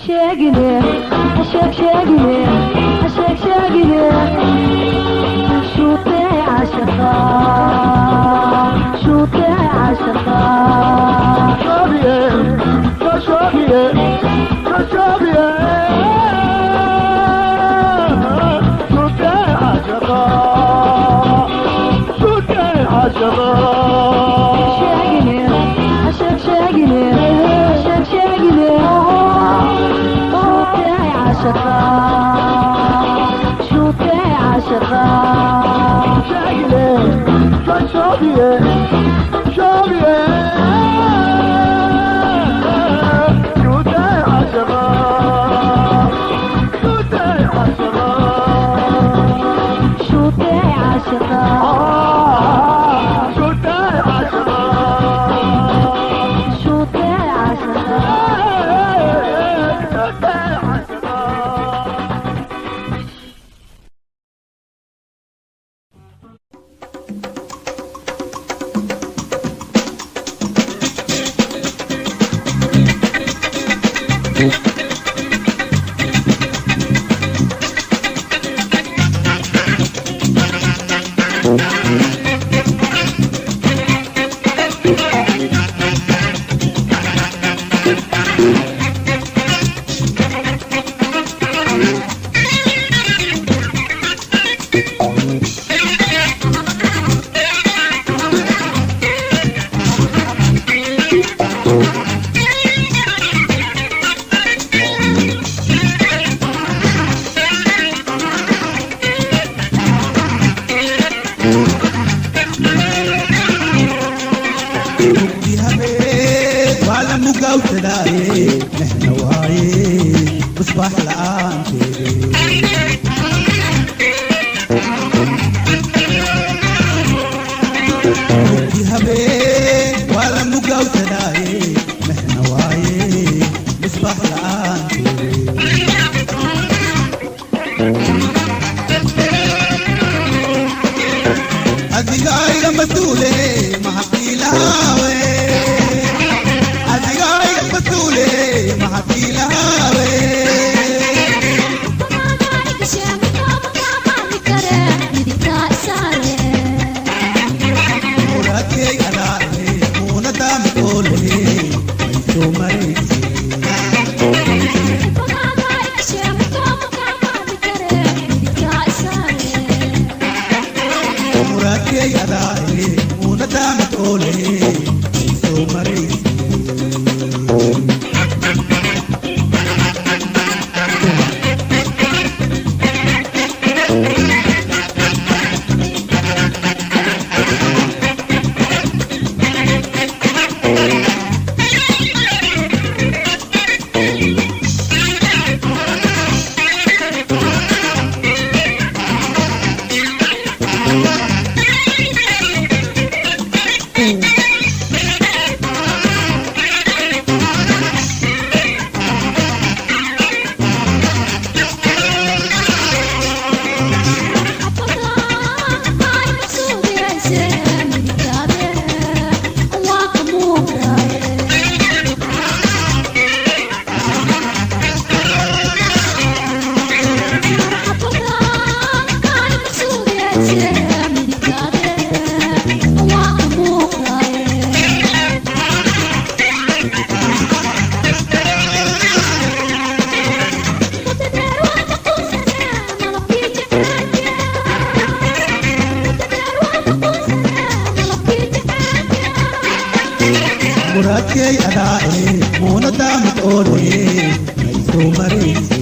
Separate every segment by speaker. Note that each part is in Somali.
Speaker 1: Sheegine, sheeg sheegine, sheeg sheegine. Caashaqa
Speaker 2: Sheegile, shoobiye, shoobiye, shuutay caashaqa, shuutay caashaqa.
Speaker 1: Shuutay caashaqa.
Speaker 2: Shuutay caashaqa.
Speaker 1: Shuutay caashaqa.
Speaker 2: Shuutay caashaqa.
Speaker 3: Nahna waaye musbax la'aanteede. Mugdi habeen waa la mugawsadaaye, mehna waaye misbax la'aanteede. Adiga ayga masuule maxaqiilahaawe, adiga ayga masuule maxaqiilahaawe. Muraadkay adaae muunadaamikoole maysoo marayse. Muraadkay adaae muunadaamikoole maysoo marayse. Muraadkay adaae muunadaamikoole maysoo marayse.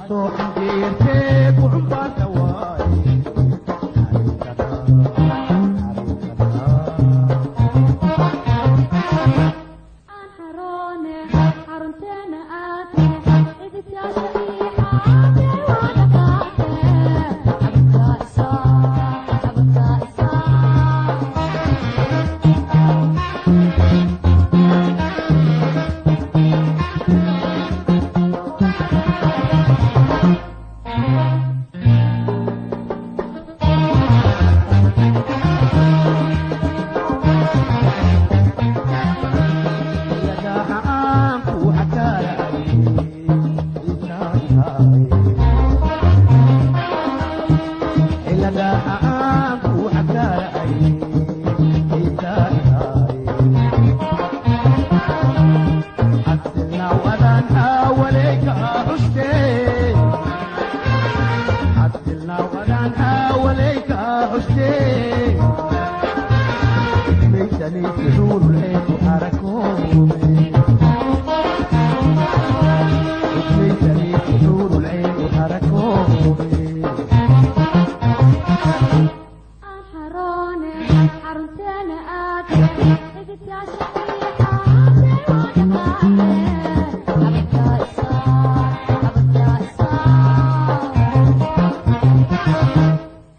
Speaker 3: Soo xanjeertee ku xumbaarta waaye.
Speaker 1: Aan xaroone xarunteena aadne cididyaasha ii xaatee waa dhaqaaqe xabadka isaa xabadka isaa. Aan xaroone xarunteena aadne cididyaasha ii xaatee waa dhaqaaqe xabadka isaa xabadka isaa.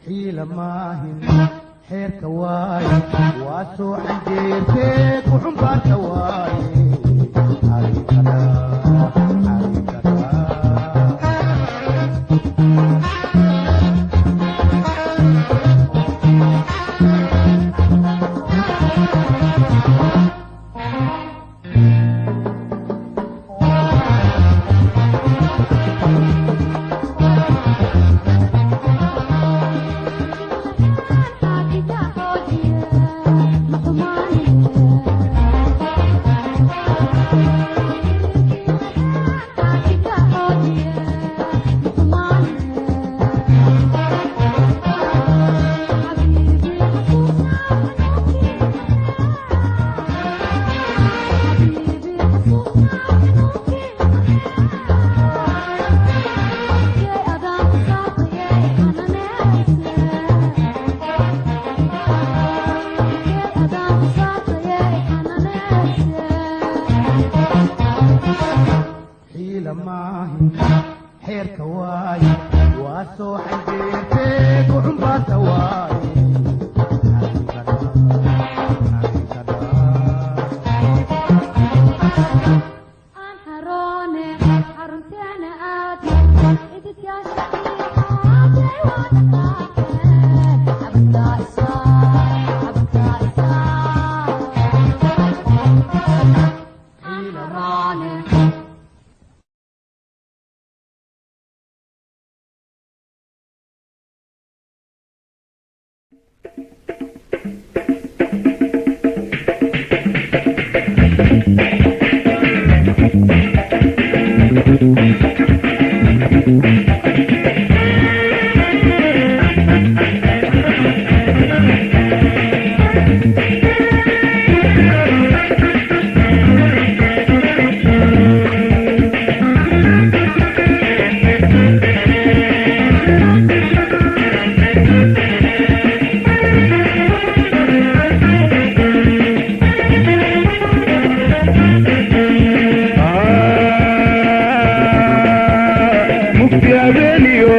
Speaker 3: Xiila maahin xeerka waaye, waa soo xanjeertee ku xumbaarta waaye. Xariikada, xariikada. Xiila maahin xeerka waaye, waa soo xanjeertee ku xumbaarta waaye. Xariikada, xariikada.
Speaker 1: Aan xaroone xarunteena aadne cididyaasha ii xaatee waa dhaqaaqe xabadka isaa xabadka isaa. Aan xaroone.
Speaker 4: Mugdi habeeniyo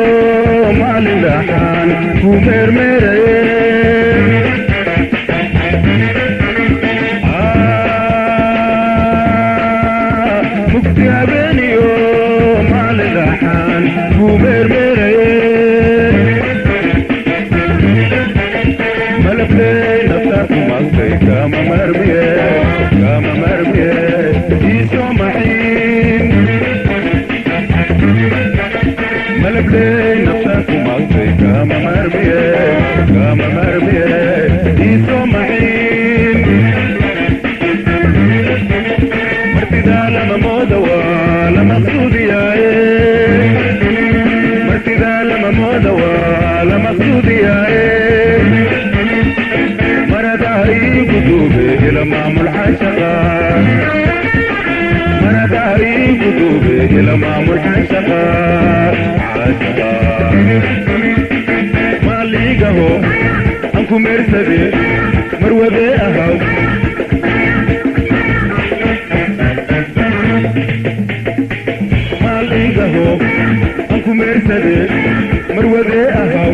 Speaker 4: maalin dhaxaan ku meermeeraye. Mugdi habeeniyo maalin dhaxaan ku meermeeraye. Malabkay nafta ku maqtay kama marmiye, kama marmiye, iisoo maxiin. Malabkay nafta ku maqtay kama marmiye, kama marmiye, iisoo maxiin. Martida lama mooda waa la maqsuudiyaaye. Martida lama mooda waa la maqsuudiyaaye. Maradaha iigu duube ila maamul xashaqa. Maradaha iigu duube ila maamul xashaqa. caashaqa maaliigaho aan ku meersade marwadee ahaw maaliigaho aan ku meersade marwadee ahaw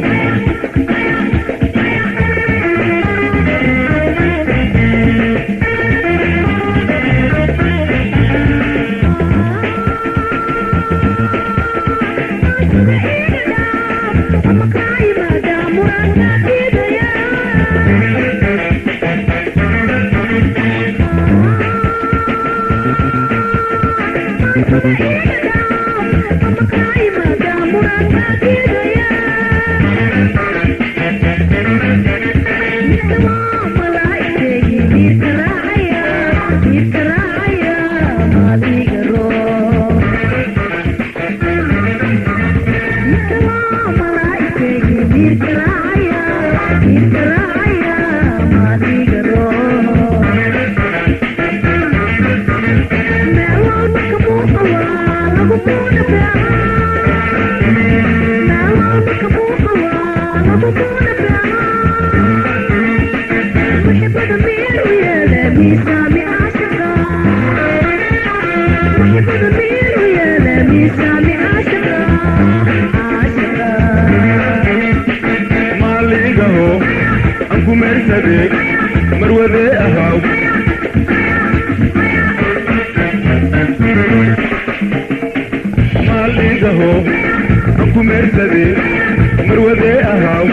Speaker 4: Maaligaho aan ku meersade marwadee ahaw maaligaho aan ku meersade marwadee ahaw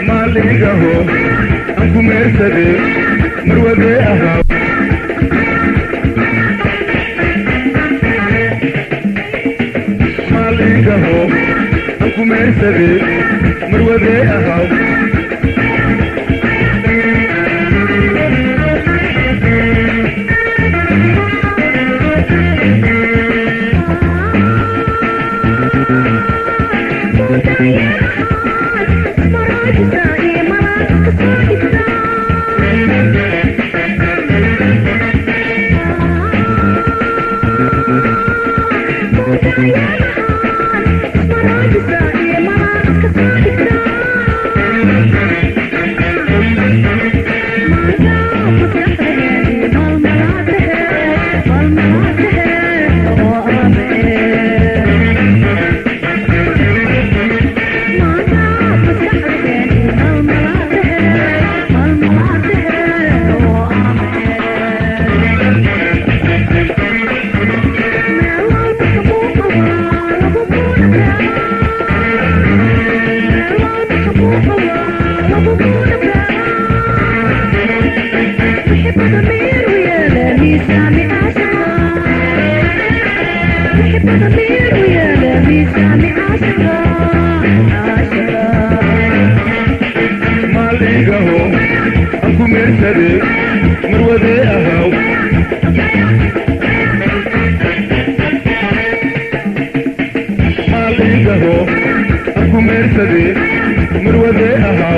Speaker 4: Maaligaho aan ku meersade marwadee ahaw maaligaho aan ku meersade marwadee ahaw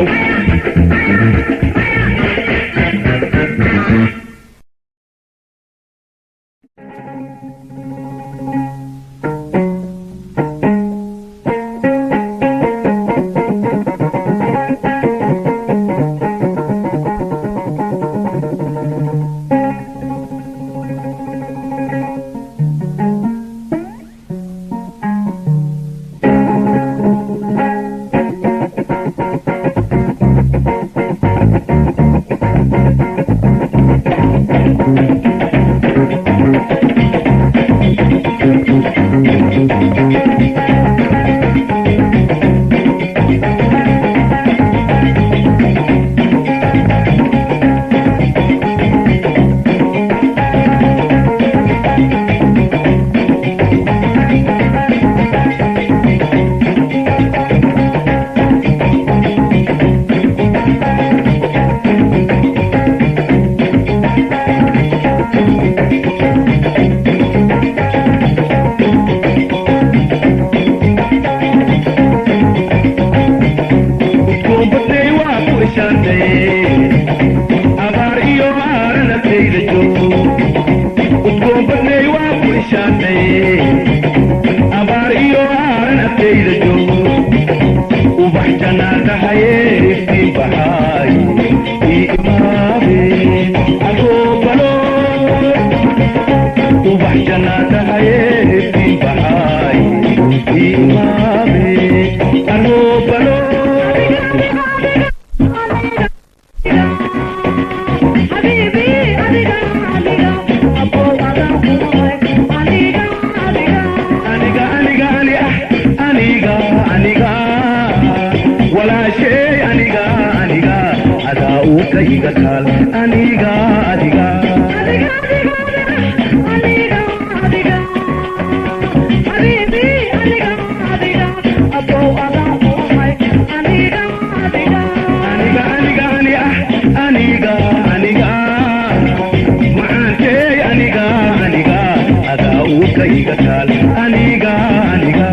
Speaker 4: Ahaw. Udgoonbatay waa ku ishaantay, abaar iyo aaranatayda joog. Udgoonbatay waa ku ishaantay, abaar iyo aaranatayda joog. Ubax jannaa tahaye iftiin baxaay ii imaabe agoobalo. Ubax jannaa tahaye iftiin baxaay ii imaabe agoobalo. Aniga aniga ani ah aniga aniga walaashay aniga aniga adaa uurka iga taal aniga adiga. Aniga aniga ani ah aniga aniga macaantey aniga aniga adaa uurka iga taal aniga aniga.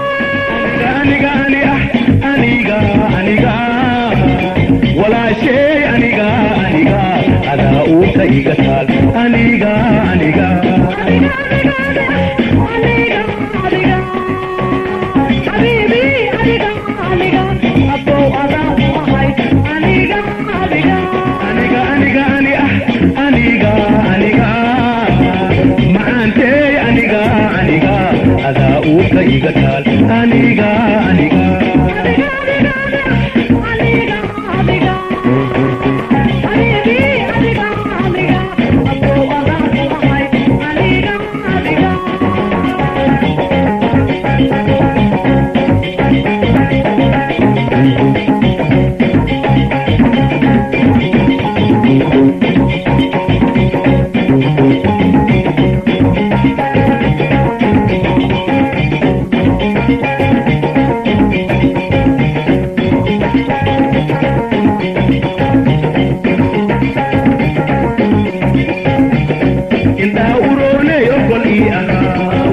Speaker 4: Aniga ani ah aniga aniga walaashay aniga aniga adaa uurka iga taal aniga aniga. Aniga aniga ani ah aniga aniga macaantey aniga aniga adaa uurka iga taal aniga aniga. Indhaha urooney ogol ii ahaa,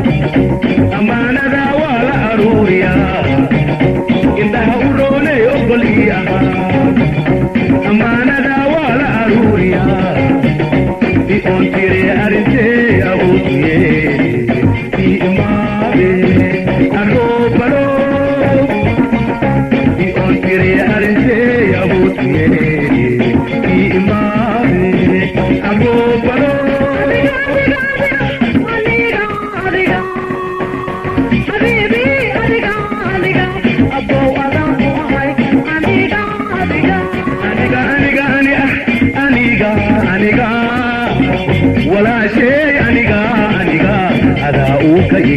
Speaker 4: ammaanada waa la aruuriyaa. Indhaha urooney ogol ii ahaa, ammaanada waa la aruuriyaa. Ioon tire arrintee awoodiye ii imaabe aroobalo.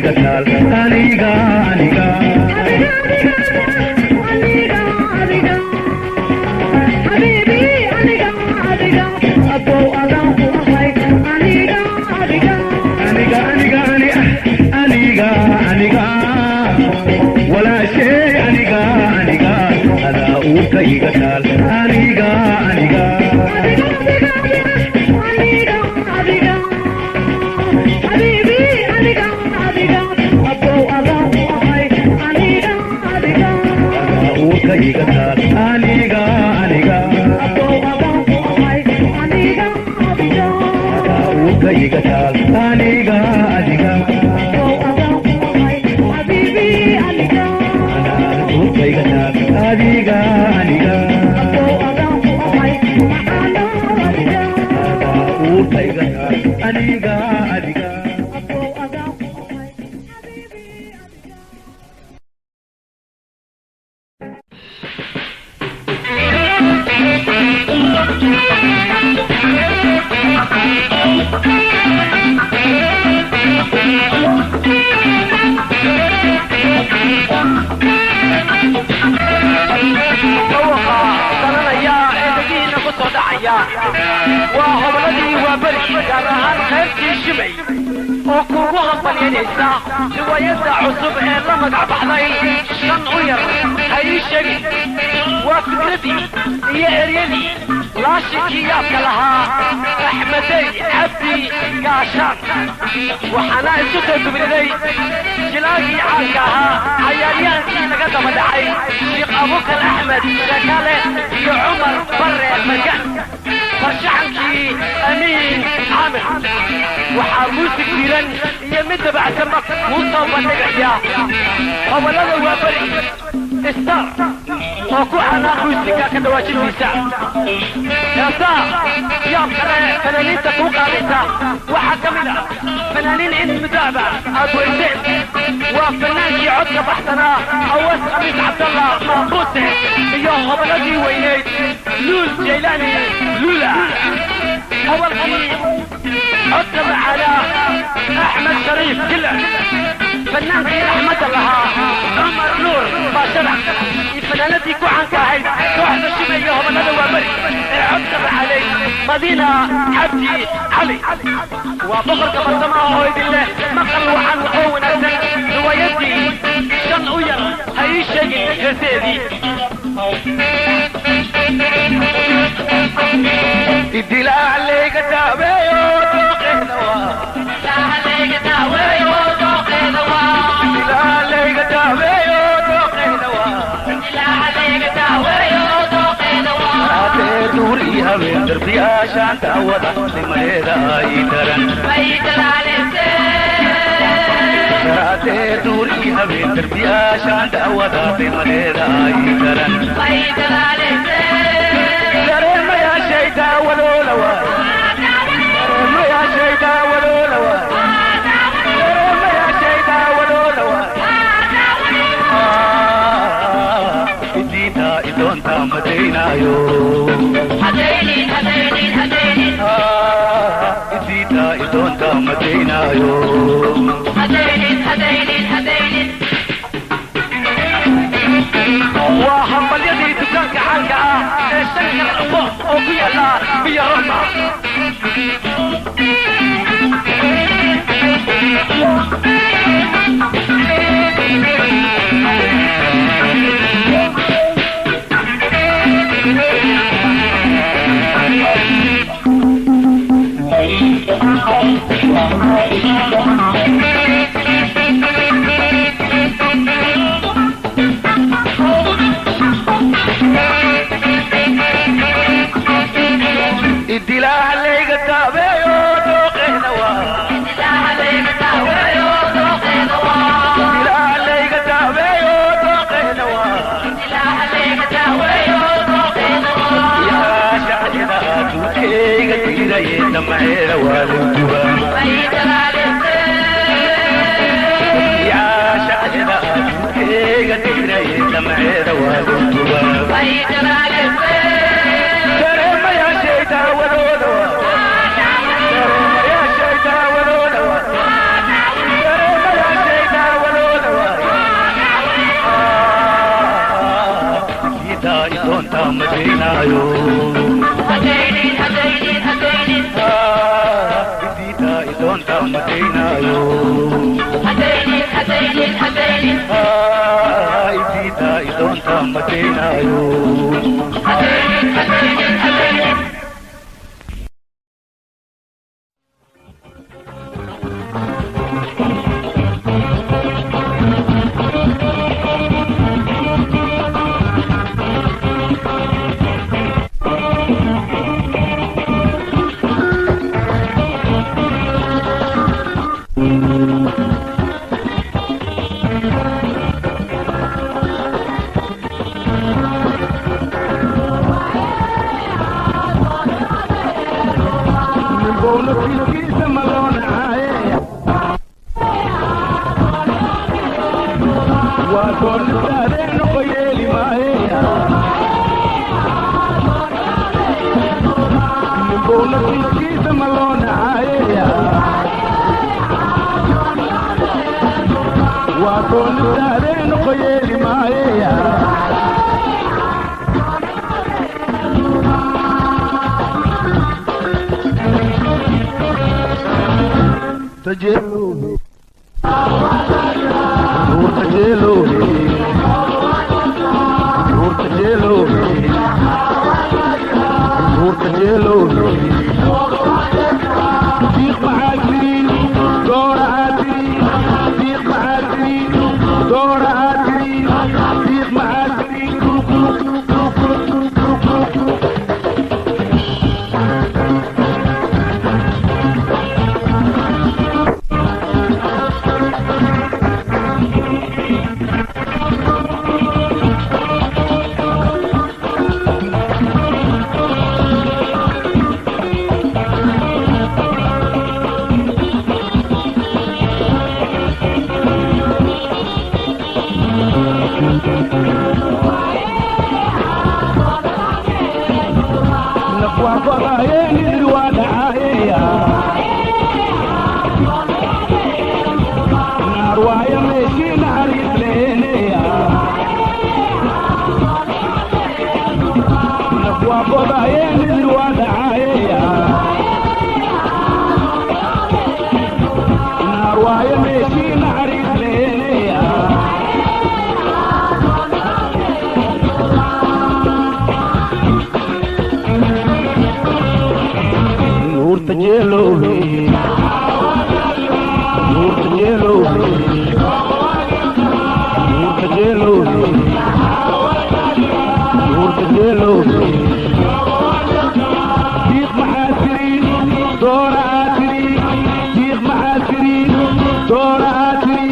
Speaker 4: Uurkayga taal aniga aniga aniga aniga aniga aniga walaashay aniga aniga adaa uurkayga taal aniga aniga adaa uurkayga taal aniga aniga adaa uurkayga taal aniga adiga anaa uurkayga taal adiga aniga adaa uurkayga taal aniga adiga.
Speaker 5: Dhawaqa daranaya ee dhagihiina ku soo dhacaya waa hobladii Waaberi, gaar ahaan qaybtii Shimay, oo kuugu hambalyanaysa riwaayadda cusub ee la magac baxday "Shan u yar ha ii sheegin". Waa fikradii iyo eryadii laashinkii yaabka lahaa Axmedey Cabdi Gaashaan, waxaana isu soo dubriday jilaagii caanka ahaa, cayaaryaankii laga daba dhacay, Sheekh Abukar Axmed Shakale iyo Cumar Barre Magan, farshaxankii Amiin Caamir. Waxaa muusig diiran iyo mid dabacsanba kuu soo bandhigaya hobolada Waaberi Star oo ku xanaa muusiga ka dhawaajintiisa. Heesaha yaab kale fanaaniinta kuu qaadaysa waxaa ka mid ah fanaaniin in muddaaba aad weyseen. Waa fanaankii codka baxsanaa Awas Khamiis Cabdallah Maaquute iyo hobolladii weyneyd Luul Jaylaani Lula, hobolkii codka macaanaa Axmed Shariif Jila, fanaankii raxmadda lahaa Cumar Nuur Baashada iyo fanaanadii ku caanka ahayd kooxda Shimay iyo hobolada Waaberi ee codka macaanay Madiina Cabdi Cali. Waa boqorka farsamaha oo idin leh maqal wacan oo wanaagsan riwaayadii "Shan u yar ha ii sheegin" heeseedii.
Speaker 4: Idilaalayga daaweeyo dooqeeda waa idilaalayga daaweeyo dooqeeda waa haatee duur iyo habeen darbiyaashaan daawada nimadeeda ay daran daraatee duur iyo habeen darbiyaashaan daawada nimadeeda ay daran dareemayaashay daawadoola dareemayaashay daawadoola dareemayaashay daawadoola idiinta idoonta madaynaayo idiinta idoonta madaynaayo.
Speaker 5: Waa hambalyadii dukaanka caanka ah ee Shankar Cufo oo ku yaala Biyo Roma.
Speaker 4: Idilaalayga taabeeyo dooqeeda waa idilaalayga taabeeyo dooqeeda waa yaa shacida duudkayga diidaye damaceeda waa laguba yaa shacida duudkayga diidaye damaceeda waa laguba dareemayaashay daawadooda dareemayaashay daawadooda dareemayaashay. Madaynaayo. Idiida idoonta madaynaayo. Nasiibkiisa ma loo nacaaye? Waa goonisaadee noqo yeeli maaye. Ninbow nasiibkiisa ma loo nacaaye? Waa goonisaadee noqo yeeli maaye. Tajeelowbe nuurta jeelowbe nuurta jeelowbe nuurta jeelowbe. Diiq maxaa tiri doorahaa tiri? Diiq maxaa tiri doorahaa tiri? Diiq maxaa tiri? Nafwaafaqaayeen waa dhacaayaya naar waayo meeshii naxariis leeneya. Nafwaafaqaayeen waa dhacaayaya naar waayo meeshii naxariis leeneya. Nuurta jeelowbe nuurta jeelowbe nuurta jeelowbe nuurta jeelowbe. Diiq maxaa tiri doorahaa tiri? Diiq maxaa tiri doorahaa tiri?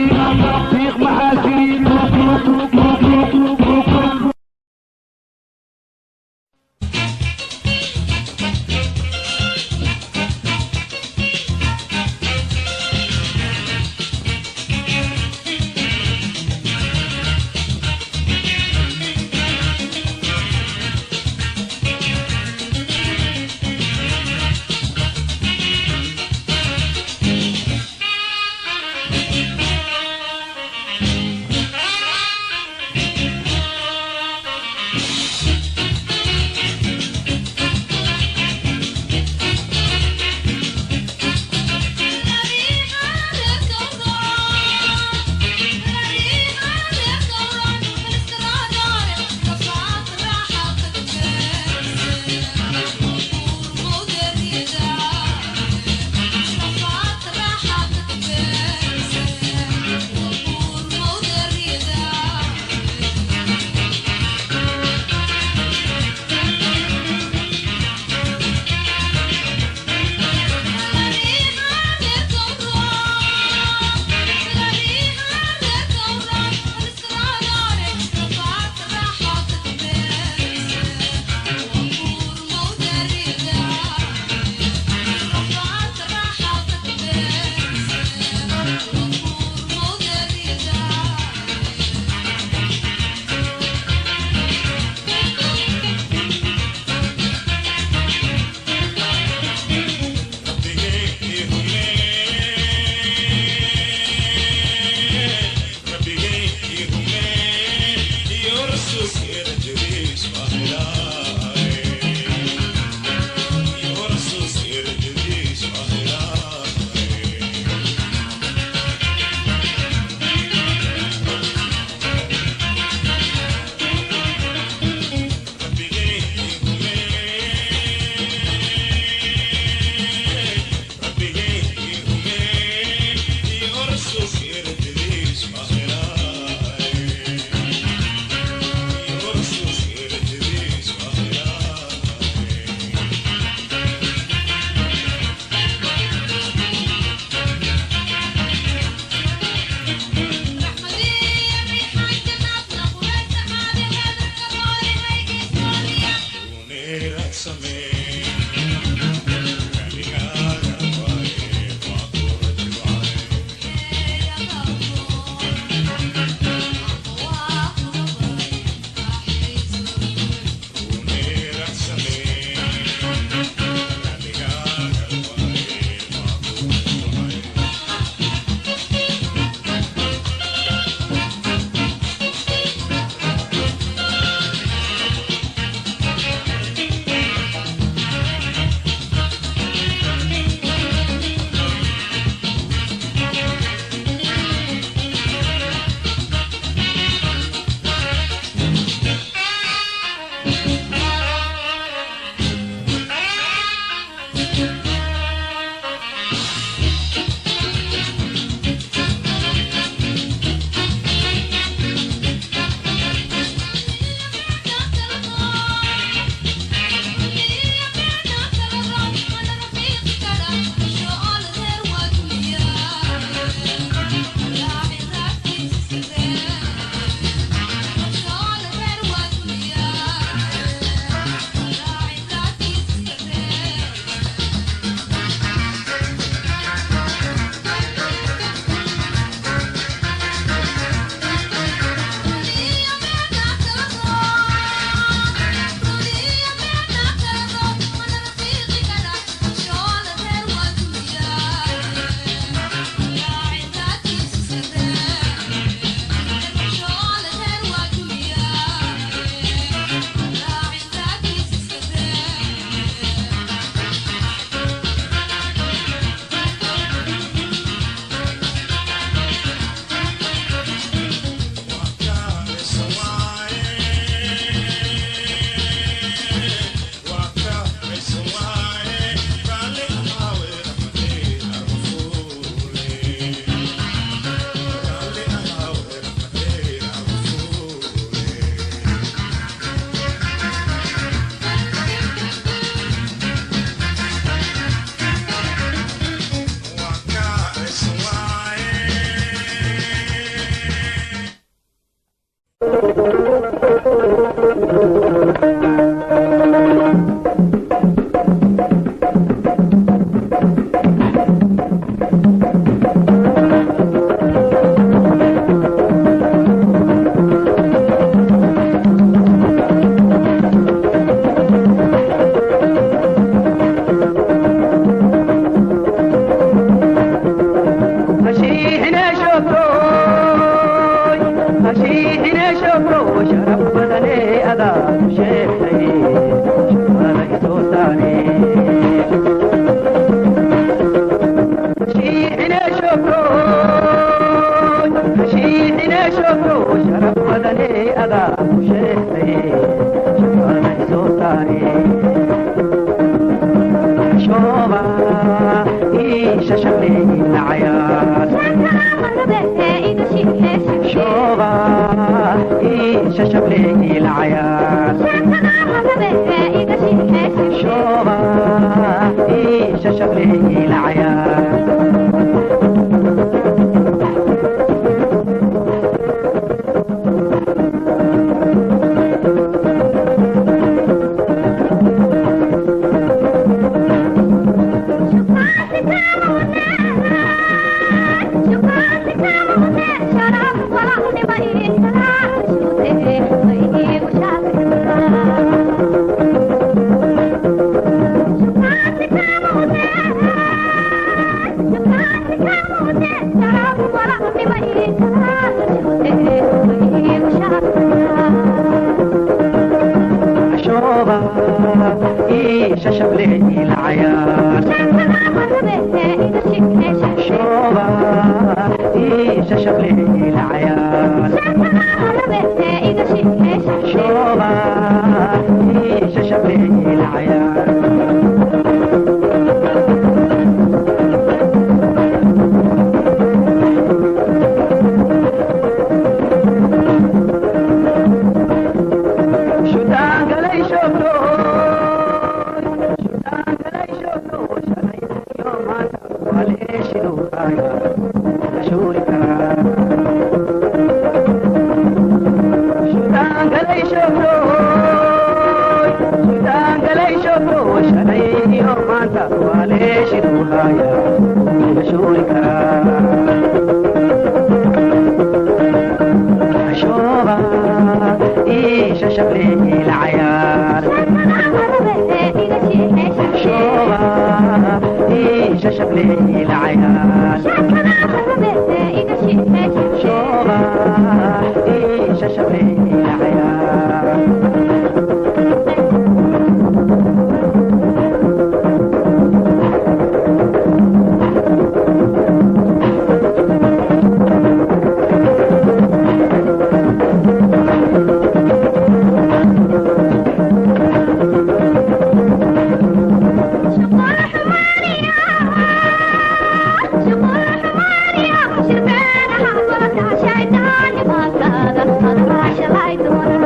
Speaker 4: Diiq maxaa tiri?
Speaker 1: I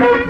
Speaker 1: Thank you.